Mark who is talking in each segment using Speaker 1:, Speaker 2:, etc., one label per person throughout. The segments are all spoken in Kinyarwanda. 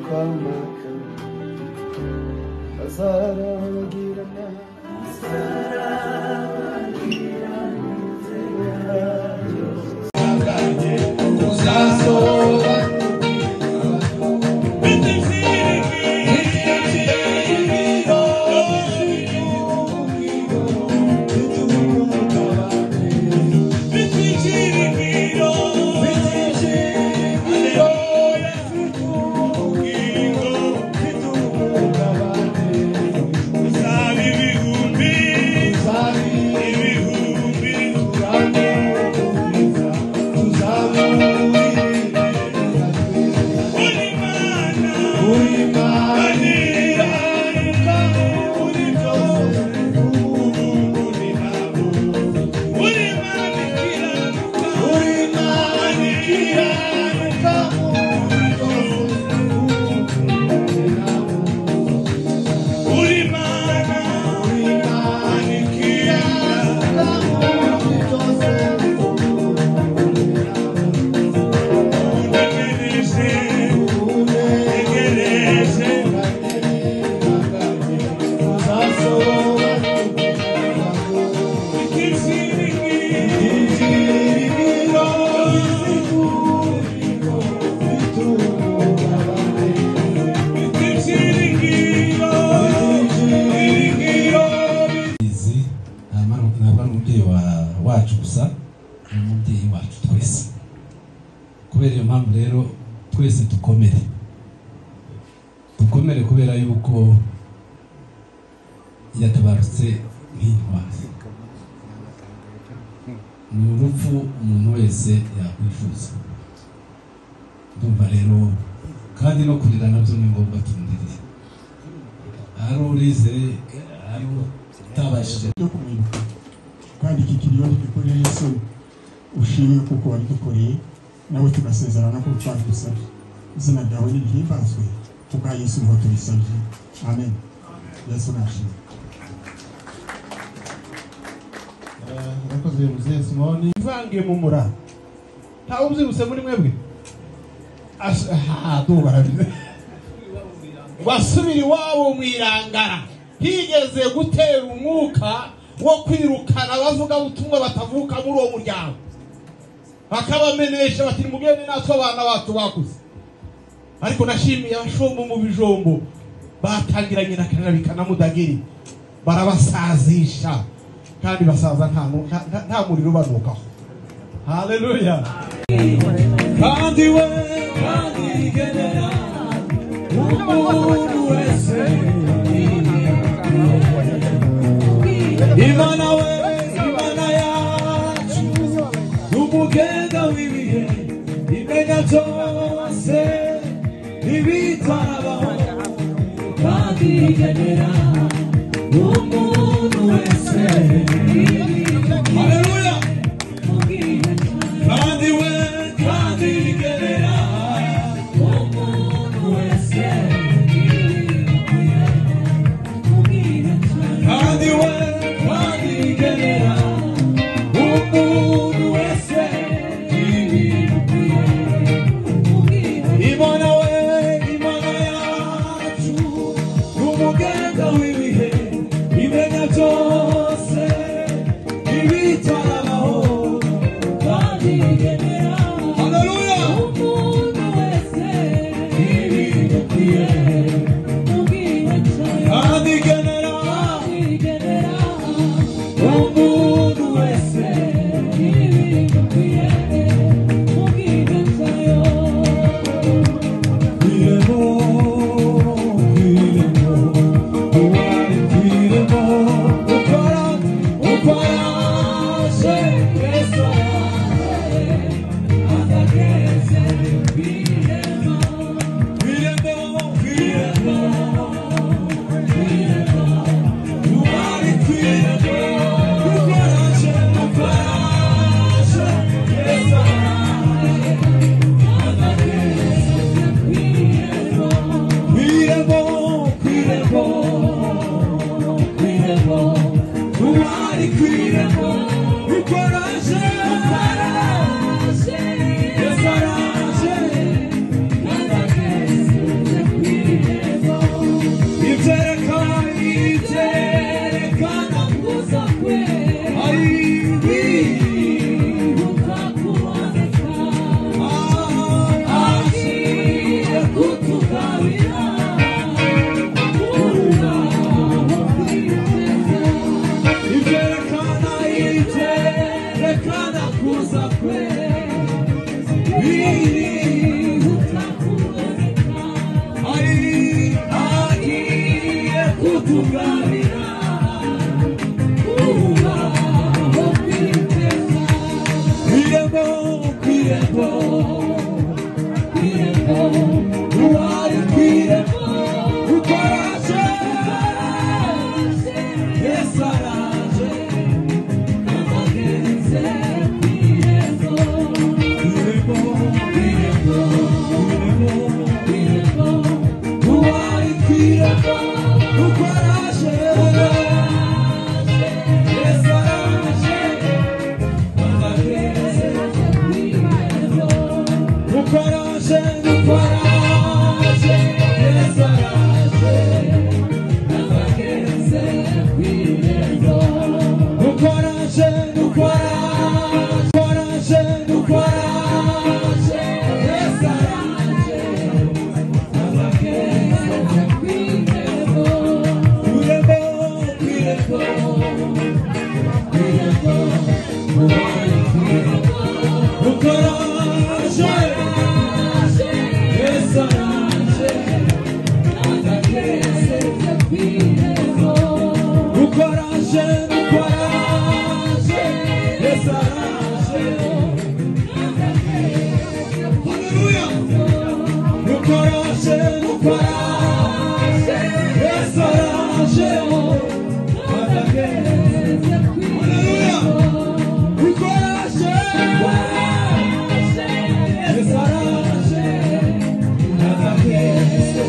Speaker 1: Kwamaka azarabagirana
Speaker 2: Wacu gusa ni umubyeyi wacu twese. Kubera iyo mpamvu rero twese dukomere kubera yuko yatabarutse nk'intwari. Ni urupfu umuntu wese yakwifuza. Ndumva rero kandi no kurira nabyo ni ngombwa, tumuririye ari urize ari utabashije
Speaker 3: kumwibuka. Kandi iki kiriyo gikoreye Yesu ushimwe kuko wabidukoreye, nawe tugasezerana ko twabigusabye. Izina ryawe nirihimbazwe kubwa Yesu niho tubisabye. Amen. Yesu nashimwe.
Speaker 4: Murakoze Muzehe Simoni. Mvange mu mura ntawe ubyibutse muri mwebwe basubira iwabo mu irangara. Higeze gutera umwuka wo kwirukana abavuga ubutumwa batavuka muri uwo muryango, bakabamenesha bati mugende natwe abana bacu bakuze. Ariko nashimiye abashombo mu bijombo batangiranye na Karabika na Mudagiri, barabasazisha kandi basaza nta muriro banukaho. Haleluya.
Speaker 1: Kandi we kandi genera umuntu wese Imana we Imana yacu umugenga w'ibihe imenya byose ibitarabaho kandi igenera umuntu wese. Haleluya. Kandi we kandi igenera umuntu wese kandi we Imana we Imana yacu umugenga w'ibihe imenya byose ibitarabaho kandi igenera. Haleluya. Umuntu wese ibidukwiye kandi igenera umuntu wese ibidukwiye. Ibyerekana ibyerekana kuza kwe birihuta kuboneka agiye kutugarira kubaho kwiteza kwirembo kwirembo kwirembo uwari kwirembo ukoraje Yesu araje amageze kwirembo kwirembo kwirembo kwirembo uwari kwirembo ukoraje Yesu araje amageze kwirembo ukoraje ukoraje Yesu araje amageze kwirembo ukoraje ukoraje ukoraje Yesu araje amageze kwirembo kwirembo kwirembo kwirembo ukoraje Yesu araje amageze kwirembo ukoraje ukoraje Yesu araje Haleluya ukoraje ukoraje Yesu araje amageze Haleluya ukoraje Yesu araje amageze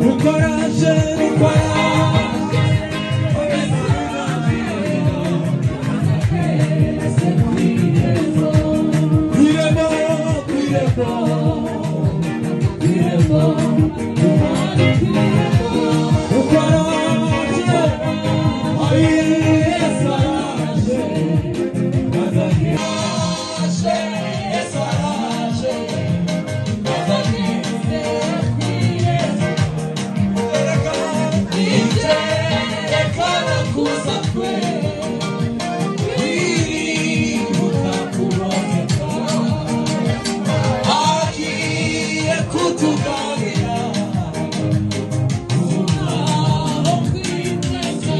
Speaker 1: ukoraje ukoraje kwirembo kwirembo kwirembo ukoraje ai Yesu araje Yesu araje ibyerekana kuza kwe birihuta kuboneka agiye kutugarira kubaho kwiteza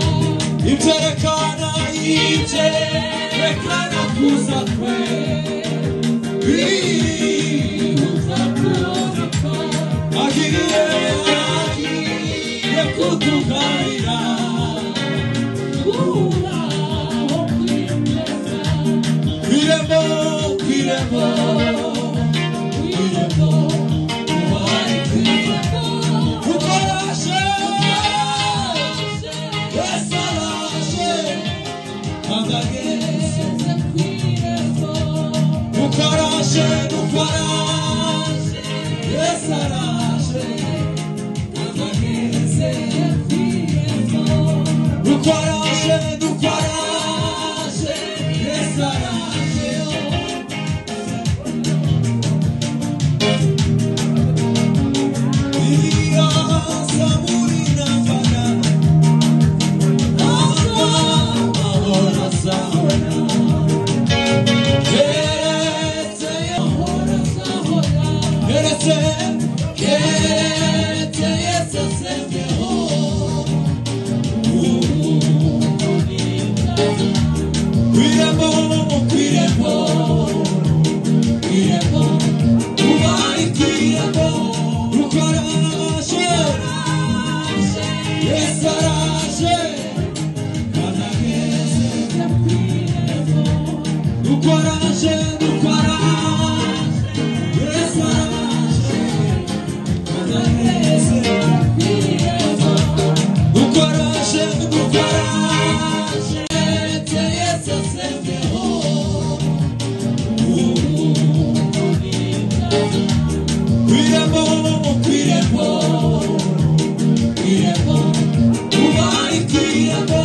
Speaker 1: ibyerekana ibyerekana kuza kwe birihuta kuboneka agiye agiye kutugarira kubaho kwiteza kwirembo kwirembo kwirembo ubaye kwirembo ukoraje Yesu araje amageze ukoraje ukoraje Yesu araje amageze ukoraje ukoraje Yesu araje Iya saburi nafana Ahora sahora Keretse Keretse Keretse Yesu asembeho Kwirembo kwirembo kwirembo ubaye kwirembo ukoraje Yesu araje amageze ukoraje ukoraje Yesu araje amageze ukoraje ukoraje Yesu asembeho kwirembo kwirembo kwirembo ubaye kwirembo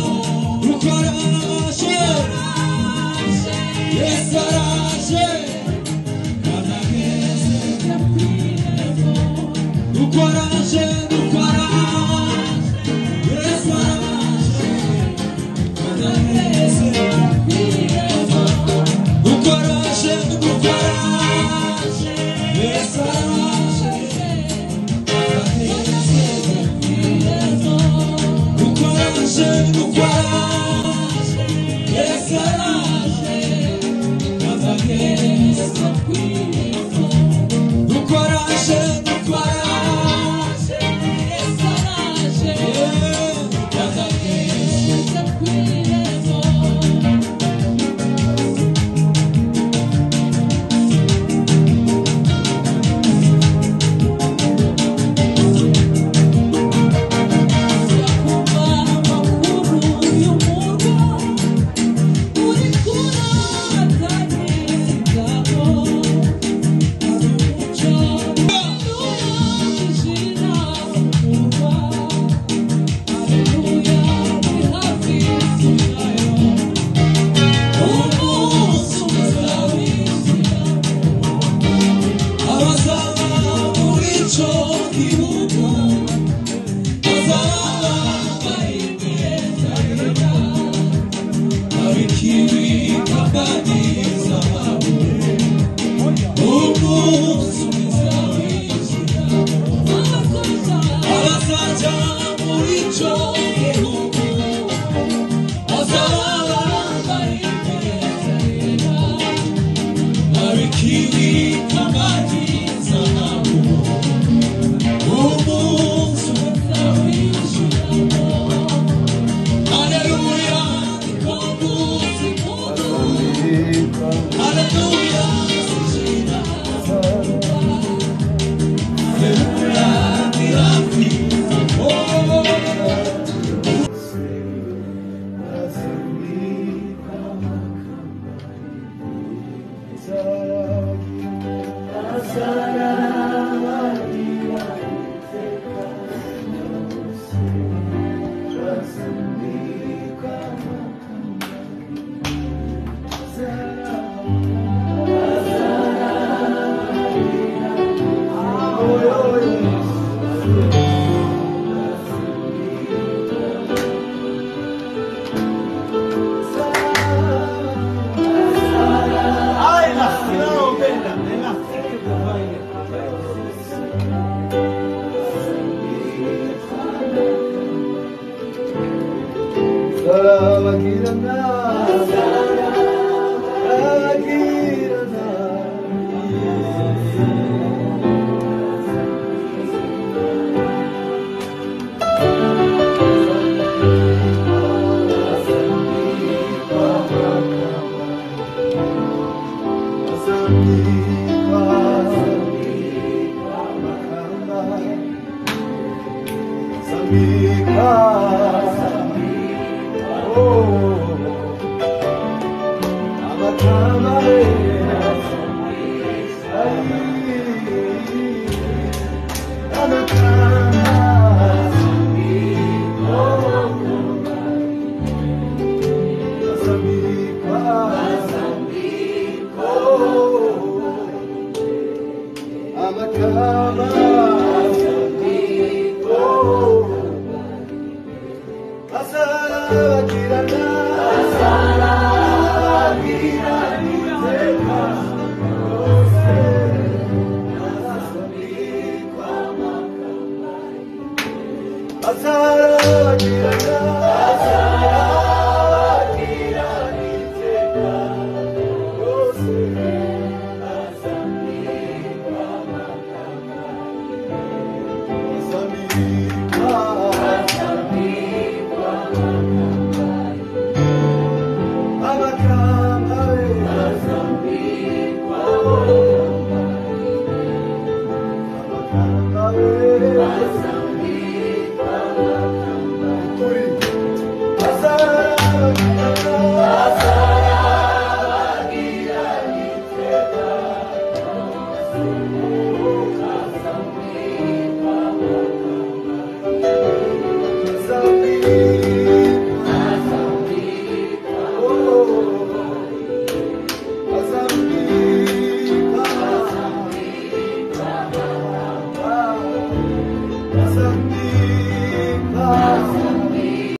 Speaker 1: ukoraje Yesu